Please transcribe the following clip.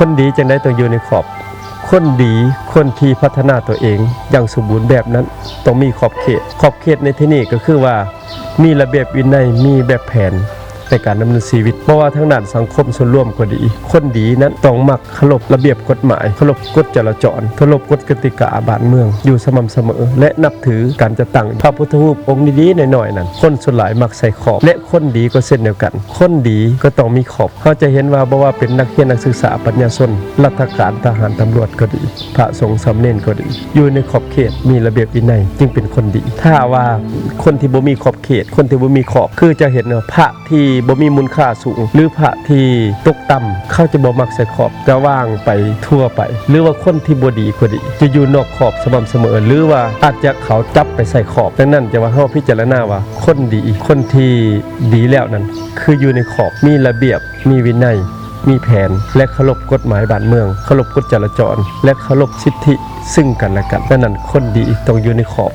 ຄົນດີຈັ່ງໃດຕ້ອງຢູ່ໃນຂອບ. ຄົນດີ, ຄົນທີ່ພັດທະນາຕົວເອງຢ່າງສົມບູນແບບນັ້ນ ຕ້ອງມີຂອບເຂດ. ຂອບເຂດໃນທີ່ນີ້ກໍຄືວ່າ ມີລະບຽບວິໄນ, ມີແບບແຜນໃນການດຳເນີນຊີວິດ. ບໍ່ວ່າທາງດ້ານສັງຄົມສ່ວນລວມກໍດີ, ຄົນດີນັ້ນຕ້ອງມັກເຄົາລົບລະບຽບກົດໝາຍ, ເຄົາລົບກົດຈະລາຈອນ, ເຄົາລົບກົດກະຕິກາບ້ານເມືອງຢູ່ສະໝ່ຳສະເໝີ ແລະ ນັບຖືການຈັດຕັ້ງພະພຸດທະຮູບອົງດີໆນ້ອຍໆນັ້ນ. ຄົນສ່ວນຫຼາຍມັກໃສ່ຂອບ ແລະ ຄົນດີກໍເຊັ່ນດຽວກັນ. ຄົນດີກໍຕ້ອງມີຂອບ. ເຮົາຈະເຫັນວ່າບໍ່ວ່າເປັນນັກຮຽນນັກສຶກສາ, ປັນຍາຊົນ, ລັດຖະການ, ທະຫານ, ຕຳຫຼວດກໍດີ, ພະສົງສາມະເນນກໍດີ, ຢູ່ໃນຂອບເຂດ, ມີລະບຽບວິໄນ, ຈຶ່ງເປັນຄົນດີ. ຖ້າວ່າຄົນທີ່ບໍ່ມີຂອບເຂດ, ຄົນທີ່ບໍ່ມີຂອບ, ຄືຈະເຫັນວ່າພະທີ່ບໍ່ມີມູນຄ່າສູງ ຫຼື ພະທີ່ຕົກຕ່ຳ, ເຂົາຈະບໍ່ມັກໃສ່ຂອບ, ຈະວາງໄປທົ່ວໄປ. ຫຼືວ່າຄົນທີ່ບໍ່ດີກໍດີ, ຈະຢູ່ນອກຂອບສະໝ່ຳສະເໝີ, ຫຼືວ່າອາດຈະເຂົາຈັບໄປໃສ່ຂອບ. ດັ່ງນັ້ນ ຈະວ່າເຮົາພິຈາລະນາວ່າ ຄົນດີ, ຄົນທີ່ດີແລ້ວນັ້ນ ຄືຢູ່ໃນຂອບ, ມີລະບຽບ, ມີວິໄນ, ມີແຜນ ແລະ ເຄົາລົບກົດໝາຍບ້ານເມືອງ, ເຄົາລົບກົດຈະລາຈອນ ແລະ ເຄົາລົບສິດທິຊຶ່ງກັນແລະກັນ. ດັ່ງນັ້ນ ຄົນດີຕ້ອງຢູ່ໃນຂອບ.